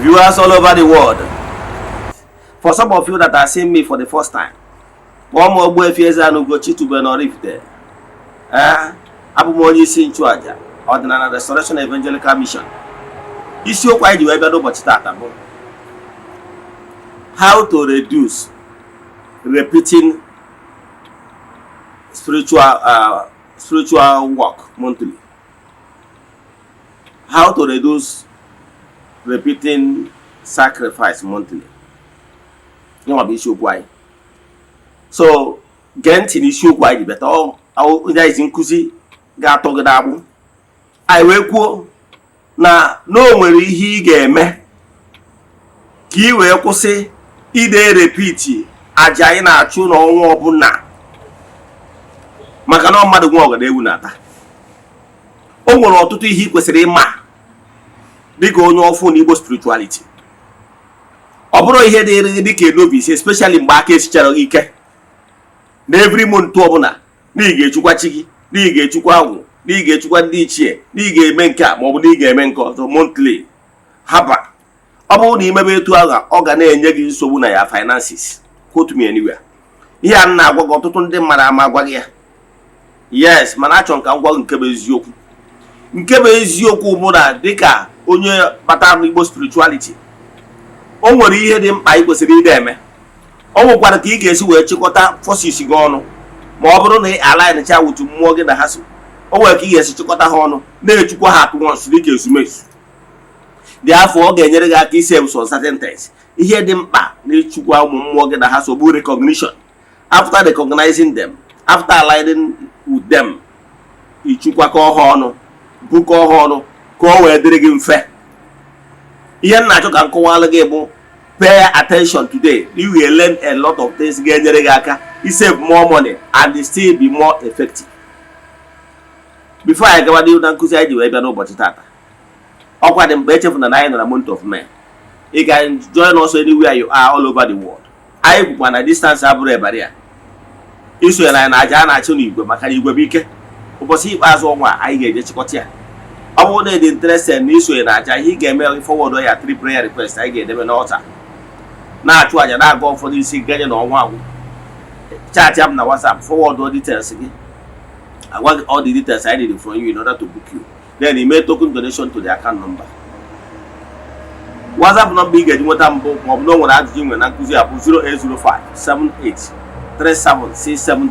Viewers all over the world, for some of you that are seeing me for the first time, kpọọ m Ogbuefi Eze-Ana Ugochi tubelu n'Oraifite. Ee, abụ m onye isi nchụaja Ọdịnala Restoration Evangelical Mission. Isiokwu anyị ji wee bịa n'ụbọchị taata bụ how to reduce repeating spiritual work monthly, how to reduce repeating sacrifice monthly. Yanwa bụ isiokwu anyị. So gee ntị n'isiokwu anyị ji bịa. Onye anyị ji nkụzi ga-atọ gị n'agbụ. Anyị wee kwuo na o nwere ihe ị ga-eme ka ị wee kwụsị ide repeat aja anyị na-achụ n'ọnwa ọbụla, maka na ọ mmadụ nwe ọgada ewu na-ata. O nwere ọtụtụ ihe ị kwesịrị ịma dịka onye ọfụ na Igbo spirituality. Ọ bụrụ ihe dịrị gị dịka novice, especially mgbe aka esichara gị ike na every month ọbụla na ị ga-echukwa chi gị, na ị ga-echukwa agwụ, na ị ga-echukwa ndị ichie, na ị ga-eme nke a maọbụ na ị ga-eme nke ọzọ monthly. Haba, ọ bụrụ na imebe etu ahụ, ọ ga na-enye gị nsogbu na ya finances. Quote me anywhere. Ihe a m na-agwa gị, ọtụtụ ndị mmadụ ama agwa gị ya. Yes, mana achọrọ m ka m gwa gị nke bụ eziokwu. Nke bụ eziokwu bụ na dịka onye batara n'Igbo spirituality, o nwere ihe dị mkpa ị kwesịrị ide eme. O nwekwara ka ị ga-esi wee chịkọta forces gị ọnụ ma ọ bụrụ na ị align cha with mmụọ gị na ha so. O nwere ka ị ga-esi chịkọta ha ọnụ, na-echukwa ha at once dịka ezumezu dị afọ. Ọ ga-enyere gị aka ise some certain things. Ihe dị mkpa na ịchụkwa ụmụ mmụọ gị na ha so bụ recognition. After recognizing them, after aligning with them, ịchụkwakọ ha ọnụ, bukọ ha ọnụ ka o wee dịrị gị mfe. Ihe m na-achọ ka m kọwalụ gị bụ, pay attention today, you will learn a lot of things ga-enyere gị aka save more money and still be more effective. Before anyị gawa n'ihu na nkụzi anyị ji wee bịa n'ụbọchị tata, ọkwa dị mkpa echefuna na anyị nọ na month of May. You can join us anywhere you are all over the world. Anyị kwukwa na distance abụrụ barrier isonyere anyị na aja a na-achụ n'igwe, maka na igwe bụ ike. Ụbọchị ikpeazụ ọnwa a, anyị ga-eje chịkọta ya. Ọ bụrụ na ị dị interested na isonye na aja, ihe ị ga-eme, forward ya three prayer request anyị ga-edebe n'altar, na-achụ aja, na-aga ụfọdụ isi ganye na ọnwa agwụ. Chat m na WhatsApp, forward all details gị, agwa gị all the details I need from you in order to book you. Then you make token donation to the account number. WhatsApp number ị ga-eji nweta mbụ maọbụ na o nwere ajụjụ ị nwere na nkụzi a bụ 0805 78 37672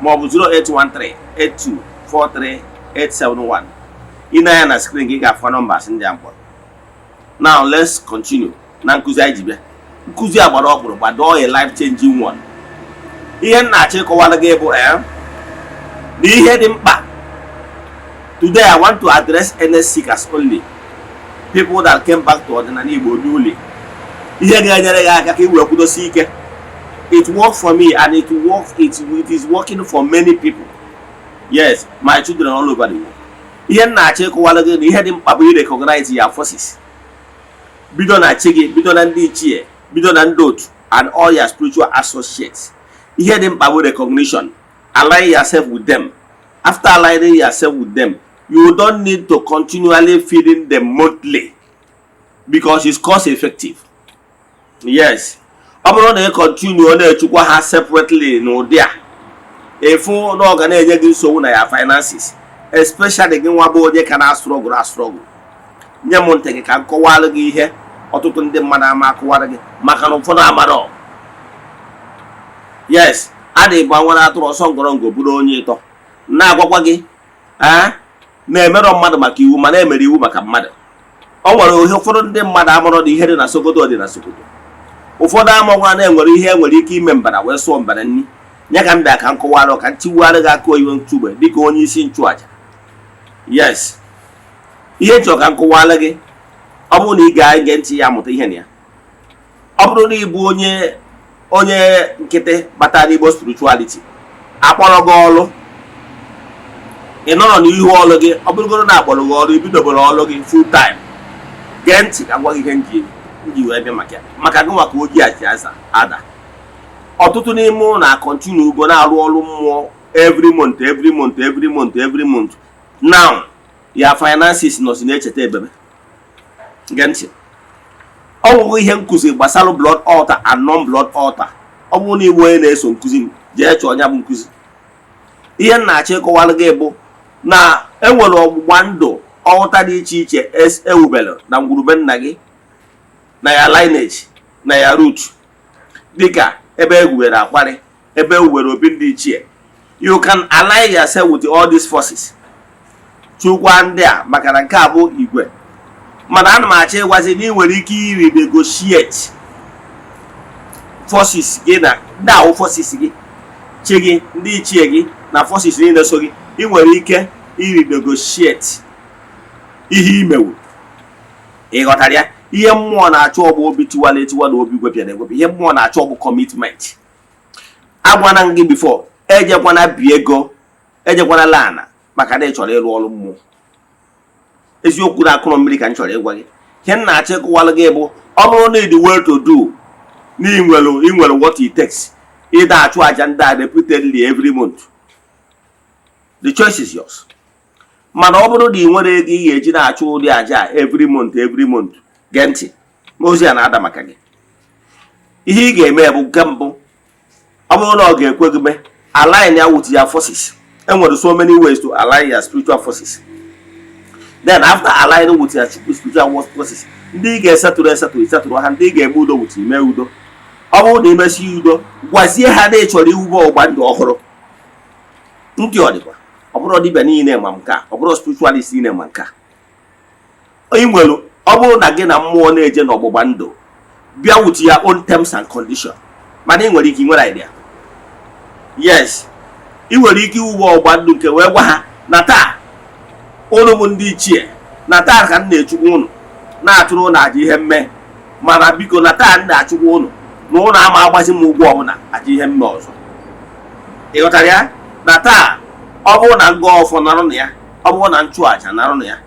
maọbụ 0813 8243 871. Ị na-anya na screen gị, ga-afụ numbers ndị a mkpọrọ. Now let's continue na nkụzi anyị ji bịa. Nkụzi a gbara ọkpụrụ gbadoo, a life changing one. Ihe m na-achọ ịkọwara gị bụ na ihe dị mkpa today, I want to address earnest seekers only, people that came back to ọdịnala Igbo newly. Ihe ga-enyere gị aka ka ị wee kwudosi ike. It worked for me and it is working for many people. Yes, my children all over the world. Ihe m na-achọ ịkọwara gị na ihe dị mkpa bụ i recognize your forces. Bido na chi gị, bido na ndị ichie, bido na ndị otu and all your spiritual associates. Ihe dị mkpa bụ recognition. Align yourself with them. After aligning yourself with them, you don't need to continually feeding them monthly because it's cost effective. Yes, ọ bụrụ na ị continue na-echukwa ha separately n'ụdị a, efu na ọ ga na-enye gị nsogbu na ya finances, especially gị nwa bụ onye ka na-astruggle astruggle. Nye m ntị gị ka m kọwalụ gị ihe ọtụtụ ndị mmadụ ama akọwara gị, maka na ụfọdụ amarọ. Yes, a na-egbu nwere atụrụ ọsọ ngọrọngọ bụrụ onye ịtọ na-agwakwa gị ee na-emerọ mmadụ maka iwu, mana emere iwu maka mmadụ. O nwere ihe ụfọdụ ndị mmadụ amarọ na ihe dị na Sokoto dị na Sokoto. Ụfọdụ amakwa na enwere ihe enwere ike ime mbara wee sụọ mbara nni ya. Ka m bịa ka m kọwara, ka m tiwugharị gị aka oyiwe ntụgbe dịka onye isi nchụaja. Yes, ihe nchọ ka m kọwara gị, ọ bụrụ na ị ga-ege ntị ya, amụta ihe na ya. Ọ bụrụ na ị bụ onye nkịtị batara n'Igbo spirituality, akpọrọ gị ọrụ, ị nọrọ n'ihu ọrụ gị, ọ bụrụgoro na akpọrọ gị ọrụ, ibidobere ọrụ gị full time, gee ntị ka gwa gị ihe nji wee bịa maka ya, maka gị nwa ka oji aji aza ada. Ọtụtụ n'ime ụlọ na-acontinue ugo na-arụ ọrụ mmụọ every month, every month, every month, every month. Now ya finances nọzi na-echeta ebebe. Gee ntị. Ọ nwụghị ihe nkụzi gbasara blood altar and non blood altar. Ọ bụrụ na ịbụ onye na-eso nkụzi m, jee chọọ ya bụ nkụzi. Ihe m na-achọ ịkọwara gị bụ na enwere ọgbụgba ndụ altar dị iche iche ewubere na ngwurube nna gị, na ya lineage, na ya root, dịka ebe egwubere akwarị, ebe ewubere obi ndị ichie. You can align yourself with all these forces, chukwa ndị a, maka na nke a bụ igwe. Mana ana m achọ ịgwazi na ị nwere ike iri negotiate forces gị na ndị ahụ, forces gị, chi gị, ndị ichie gị na forces niile so gị. Ị nwere ike iri negotiate ihe imewu. Ị ghọtara ya? Ihe mmụọ na-achọ ọgbụ obi tiwala etiwa na obi gwepịara egwepịa. Ihe mmụọ na-achọ ọgbụ commitment. Agwana m gị before, ejekwana bi ego, ejekwana lana, maka na ị chọrọ ịrụ ọrụ mmụọ. Eziokwu na akụrụ mmiri ka m chọrọ ịgwa gị. Ihe m na-achọ ịkụwalụ gị bụ, ọ bụrụ na ị dị well to do, na ị nwere what it takes ịda achụ aja ndị a repeatedly every month, the choice is yours. Mana ọ bụrụ na ị nwere ego ị ga-eji na-achụ ụdị aja a every month, every month, gee ntị n'ozi a na-ada maka gị. Ihe ị ga-eme bụ, nke mbụ, ọ bụrụ na ọ ga-ekwe gị mee, align ya with your forces. Enwere so many ways to align your spiritual forces. Then after aligning with your spiritual forces, ndị ị ga-esetụrụ esetụrụ, esetụrụ ha. Ndị ị ga-eme udo with, ime udo. Ọ bụrụ na imesi udo, gwazie ha na ị chọrọ iwube ọgba ndụ ọhụrụ. Ndị ọdịkwa, ọ bụrụ dibịa niile ma nke a, ọ bụrụ spiritualist niile ma nke a ị nwere. Ọ bụrụ na gị na mmụọ na-eje n'ọgbụgba ndụ, bịa with your own terms and condition. Mana ị nwere ike, ị nwere idea, yes, ị nwere ike iwube ọgba ndụ nke wee gwa ha na taa, ụnụ bụ ndị ichie, na taa ka m na-echukwu ụnụ, na-achụrụ ụnụ aja ihe mme. Mana biko, na taa m na-achụkwa ụnụ na ụnụ ama agbazi m ụgwọ ọbụla aja ihe mme ọzọ. Ị ghọtara ya? Na taa, ọ bụrụ na ngọ ọfọ narụ na ya, ọ bụrụ na nchụ aja narụ na ya,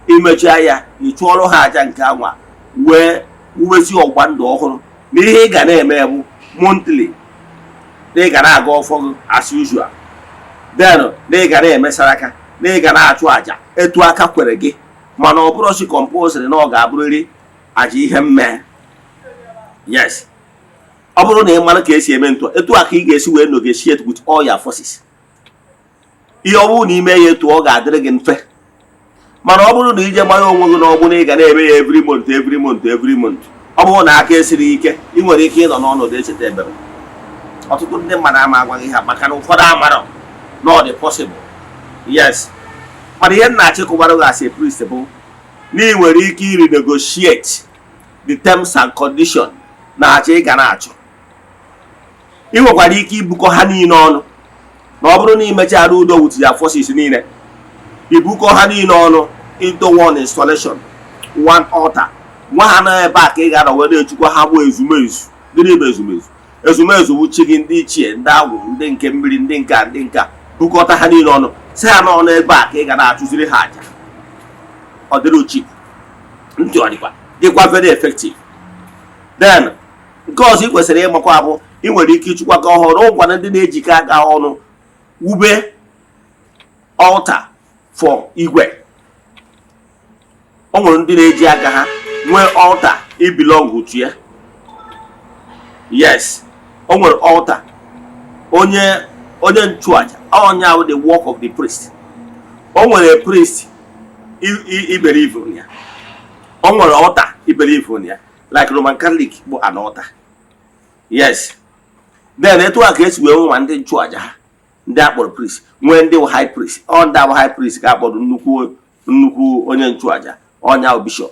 imechaa ya, ị chụọrọ ha aja nke anwa, wee wubezi ọgba ndụ ọhụrụ na ihe ị ga na-eme bụ monthly, na ị ga na-aga ọfọ gị as usual, then na ị ga na-emesara aka, na ị ga na-achụ aja etu aka kwere gị. Mana ọ bụrụ si compulsory na ọ ga-abụrịrị aja ihe mme. Yes, ọ bụrụ na ị mara ka esi eme ntụ, etu a ka ị ga-esi wee negotiate with all your forces. Ihe ọ bụrụ na ime ya etu, ọ ga-adịrị gị mfe. Mana ọ bụrụ na ije gbanye onwe gị n'ọgbụ na ị ga na-eme ya every month, every month, every month, ọ bụrụ na aka esiri ike, ị nwere ike ịnọ n'ọnọdụ echeta ebere. Ọtụtụ ndị mmadụ ama agwaghị ha, maka na ụfọdụ amarọ na ọ dị possible. Yes, mana ihe m na-achịkọwara gị as a priest bụ na ị nwere ike iri negotiate the terms and condition na aja ị ga na-achụ. Ị nwekwara ike ibukọ ha niile ọnụ, na ọ bụrụ na ị mechara udo with your forces niile, ibukọ ha niile ọnụ into one installation, one altar. Nwa ha nọ ebe a ka ị ga-anọ wee na-echukwa ha bụ ezumezu. Gịnị bụ ezumezu? Ezumezu bụ chi gị, ndị ichie, ndị agwụ, ndị nke mmiri, ndị nka, ndị nka. Bukọta ha niile ọnụ, si ha nọ n'ebe a ka ị ga na-achụziri ha aja. Ọ dịrị cheap, ntị, ọ dịkwa dịkwa very effective. Then nke ọzọ ị kwesịrị ịmakwa bụ, ị nwere ike ịchụkwa ka ọhụrụ ụgwana ndị na-ejikọ aka ọnụ wube altar for igwe. O nwere ndị na-eji aka ha nwee altar i belong to ya. Yes, o nwere altar onye nchụaja, onye ahụ, the work of the priest. O nwere priest i believe in ya, o nwere altar i believe in ya, like Roman Catholic bụ an altar. Yes, then etu a ka esi wee nwe ma ndị nchụaja ha, ndị akpọrọ priest, nwee ndị high priest. Ọ ndị abụ high priest ka akpọrọ nnukwu onye nchụaja, onye ahụ bishọp.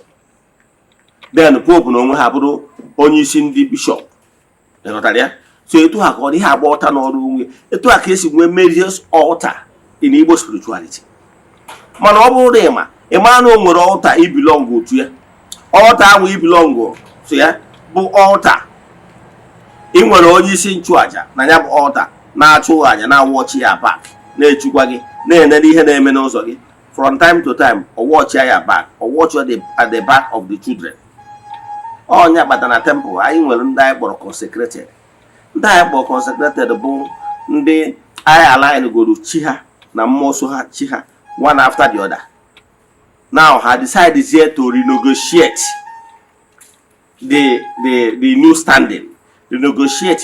Then pope na onwe ha bụrụ onye isi ndị bishọp. Ịghọtara ya? So etu ha ka ọ dị ihe agba ọta n'ọrụ onwe. Etu a ka esi nwee various altar in Igbo spirituality. Mana ọ bụrụ na ịma, ịma na o nwere altar i belong otu ya, altar ahụ i belong so ya bụ altar ị nwere onye isi nchụaja na ya bụ altar, na-achụ aja, na-awọchi ya back, na-echukwa gị, na-enene ihe na-eme n'ụzọ gị from time to time. Ọwọchịa ya back, ọwọchịa at the back of the children. Ọnya kpatara na temple anyị nwere ndị anyị kpọrọ consecrated. Ndị anyị kpọrọ consecrated bụ ndị anyị align goro chi ha na mmụọ so ha, chi ha, one after the other. Now ha decide to renegotiate. the new standing, renegotiate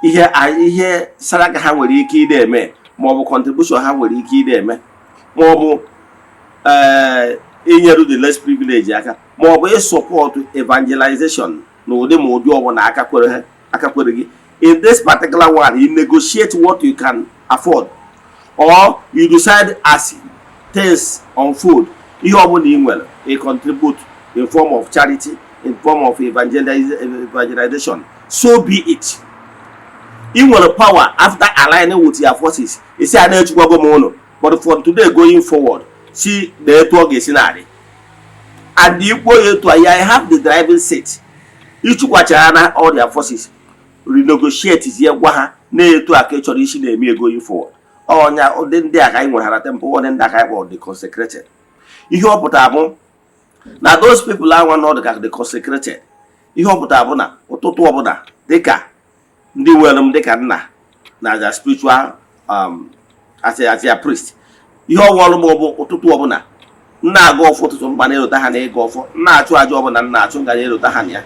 ihe saraka ha nwere ike ị na-eme, maọbụ contribution ha nwere ike ị na-eme, maọbụ inyeru the less privilege aka, maọbụ ịsupport evangelization na ụdị ma ụdị ọbụla aka kwere ha, aka kwere gị. In this particular one, you negotiate what you can afford or you decide as things unfold. Ihe ọbụla ị nwere, ị contribute in form of charity, in form of evangelization, so be it. Ị nwere power after aligning with your forces, isi a na-echukwago m ụnụ, but from today going forward, si na etu ọ ga-esi na-adị and ikwu ya etu a ya have the driving seat. Ịchụkwachara na all their forces, renegotiate zie, gwa ha na-etu a ka ị chọrọ isi na-eme going forward. Ọnya ụdị ndị a ka anyị nwere hara temple, ụdị ndị a ka anyị kpọrọ the consecrated. Ihe ọ pụtara bụ na those people anwa nọ ka the consecrated, ihe ọ pụtara bụ na ụtụtụ ọbụla, dịka ndị nwere m dịka nna na as a spiritual as a priest, ihe ọwa ọrụ m bụ ụtụtụ ọbụla m na-aga ọfọ ụtụtụ, mkpa na-erota ha na ịga ọfọ, m na-achụ aja ọbụla m na-achụ nga na-erota ha na ya.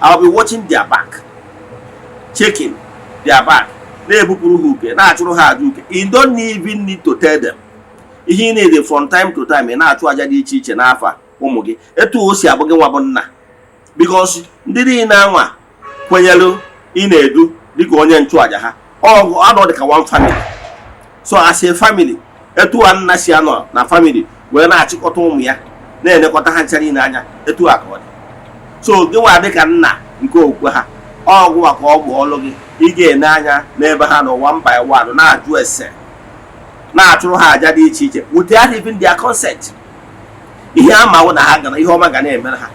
I'll be watching their back, checking their back, na-ebupụrụ ha uke, na-achụrụ ha aja uke. You don't even need to tell them. Ihe ị na-ede, from time to time, ị na-achụ aja dị iche iche n'afa ụmụ gị, etu o si abụ gị nwa bụ nna, because ndị niile anwa kwenyere ị na-edu dịka onye nchụaja ha, ọgụ anọ dịka one family. So as a family, etu a nna si anọ na family wee na-achịkọta ụmụ ya, na-elekọta ha ncha niile anya, etu a ka ọ dị. So gị nwa dịka nna nke okwukwe ha, ọgwụ a ka ọ bụ ọlụ gị. Ị ga-ene anya n'ebe ha nọ one by one, na-ajụ ese, na-achụrụ ha aja dị iche iche without even their consent. Ihe ama wụ na ha gara, ihe ọma ga na-emere ha,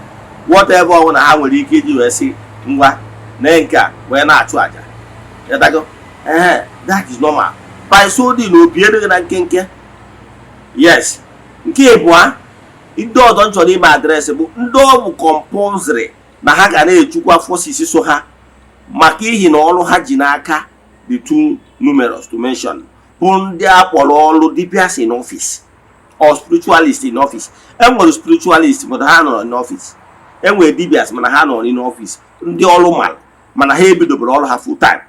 whatever ọbụla ha nwere ike iji wee sị ngwa nee nke a wee na-achụ aja ịdago. Ee, that is normal. By so doing, obi erughị na nkenke. Yes, nke ịbụa ndị ọzọ m chọrọ ime address bụ ndị ọ bụ compulsory na ha ga na-echukwa forces so ha, maka ihi na ọrụ ha ji n'aka dị too numerous to mention, bụ ndị a kpọrọ ọrụ dibias in office or spiritualist in office. Enwere spiritualist mana ha nọrọ n'office, enwere dibias mana ha nọrọ n'office, ndị ọrụ mara mana ha ebidobere ọrụ ha full time.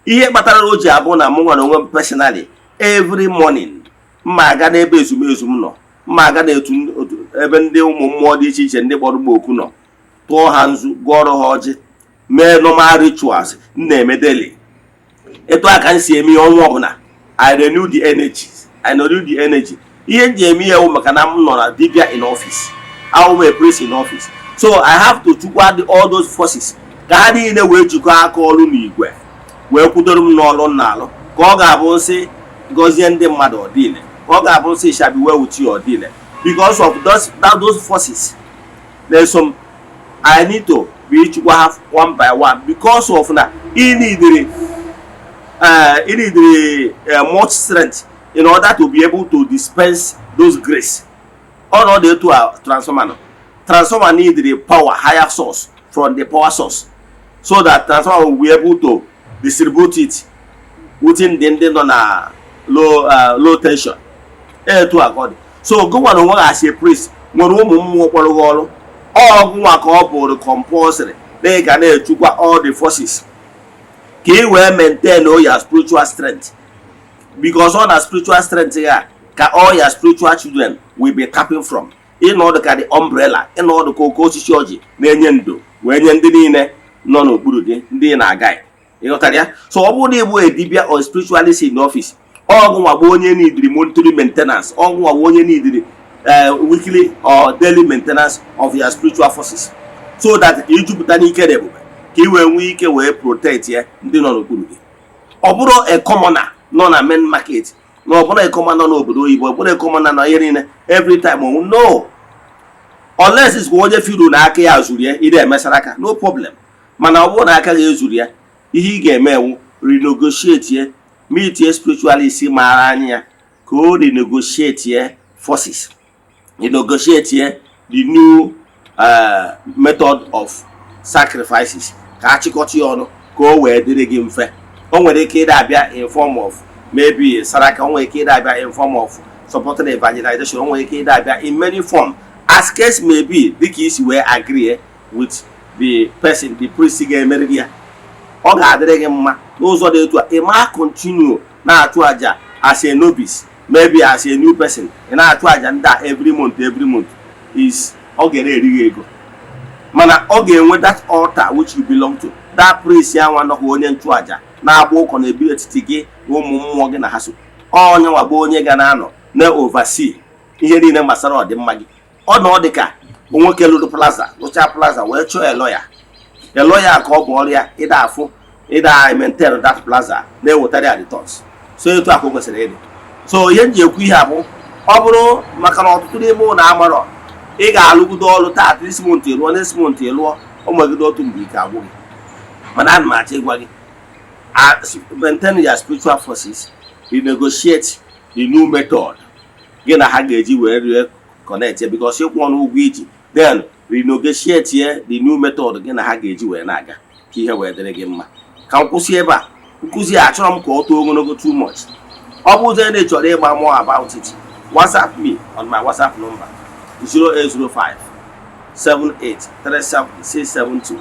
Ihe kpatara o ji abụ na mụ nwere onwe m personally, every morning mma aga n'ebe ezumezu m nọ, mma aga n'etu ebe ndị ụmụ mmụọ dị iche iche ndị kpọrọ m oku nọ, tụọ ha nzu, gụọrọ ha ọjị, mee normal rituals m na-eme daily. Etu a ka m si eme ihe ọnwa ọbụla. I renew the energy, I renew the energy. Ihe m ji eme ihe wụ maka na m nọ na dibia in office, ahụ m a priest in office, so I have to chukwa all those forces ka ha niile wee jikọọ aka ọrụ n'igwe wee kwudoro m n'ọrụ m na-alụ, ka ọ ga-abụ nsị gọzie ndị mmadụ ọdịile, ka ọ ga-abụ nsị shall be well with you ọdịile. Because of those forces na-eso m, I need to be ịchụkwa ha one by one, because of na ị neediri much strength in order to be able to dispense those grace. Ọnọdụ etu a transformer nọ, transformer need the power, higher source from the power source, so that transformer will be able to distribute it within the ndị nọ na low tension. Etu a ka ọ dị. So gụnwa na onwe gị as a priest nwere ụmụ mmụọ kpọrọ gị ọrụ, ọgụnwa ka ọ bụrụ compulsory na ị ga na-echukwa all the forces ka ị wee maintain all your spiritual strength, because ọ na spiritual strength ya ka all your spiritual children will be tapping from. Ịnọdụ ka the umbrella, ịnọdụ ka oke osisi ọjị na-enye ndo wee nye ndị niile nọ n'okpuru gị, ndị na-aga. Ịghọtara ya? So ọ bụrụ na ịbụ a dibia or spiritualist in office, ọgụnwa bụ onye neediri monthly maintenance, ọgụnwa bụ onye neediri weekly or daily maintenance of your spiritual forces, so that ka ijupụta n'ike na ebube, ka ị wee nwee ike wee protect ya ndị nọ n'okpuru gị. Ọ bụrụ a commoner nọ na main market, na ọ bụrụ a commoner nọ n'obodo oyibo, ọ bụrụ a commoner nọ ihe niile every time, no, unless is onye firu na aka ya zuru ya ị na-emesara aka, no problem. Mana ọ bụrụ na aka gị ezuru ya, ihe ị ga-eme ewu renegotiate ye, meet ye spiritualist maara anya ya ka o renegotiate ye forces, renegotiate ye the new method of sacrifices, ka achịkọta ya ọnụ ka o wee dịrị gị mfe. O nwere ike ịda abịa in form of maybe saraka, o nwere ike ịda abịa in form of supporting evangelization, o nwere ike ịda abịa in many form, as case may be, dịka isi wee agree with The person, the priest ga-emere gị ya, ọ ga-adịrị gị mma. N'ụzọ dị etu a, ị ma continue na-achụ àjà as a novice, maybe as a new person, ị na-achụ àjà ndị a every month, every month is ọ ga eri gị ego. Mana ọ ga-enwe that altar which you belong to, that priest anwa nọkwa, onye nchụàjà na-agba ụkọ na-ebi etiti gị na ụmụ mmụọ gị na ha so. Onye nwa bụ onye ga na-anọ na oversee ihe niile gbasara ọdịmma gị. Ọ na ọ dị ka nwoke lụrụ plaza, lụchaa plaza, wee chọọ a lawyer, a lawyer ka ọ bụ ọrụ ya ịda afụ, ịda maintain that plaza, na-ewetara ya returns. So etu a ka o kwesịrị ịdị. So ihe m ji ekwu ihe a bụ, ọ bụrụ maka na ọtụtụ n'ime ụlọ amarọ, ị ga-alụgido ọrụ taa, this month lụọ, next month lụọ, o nwegide otu mgbe ike agwụ gị. Mana ana m achọ ịgwa gị, maintain your spiritual forces, renegotiate the new method gị na ha ga-eji wee rie connect ya, because ịkwụ ọnụ ụgwọ iji, then renegotiate ye the new method gị na ha ga-eji wee na-aga, ka ihe wee dịrị gị mma. Ka m kwụsị ebe a. Nkụzi a, achọrọ m ka ọ too ogologo too much. Ọ bụ ụzọ na ị chọrọ ịgba more about it, WhatsApp me on my WhatsApp number 0805 7837672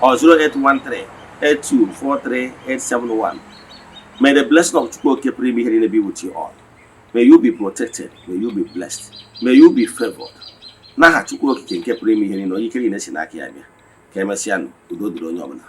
or 0813 8243871. May the blessing of Chukwu Okike pụrụ ime ihe niile be with you all. May you be protected, may you be blessed, may you be favored. N'aha Chukwu Okike nke pụrụ ime ihe niile, onye ike niile si n'aka ya bịa. Ka emesịa nụ, udo dịrị onye ọbụla.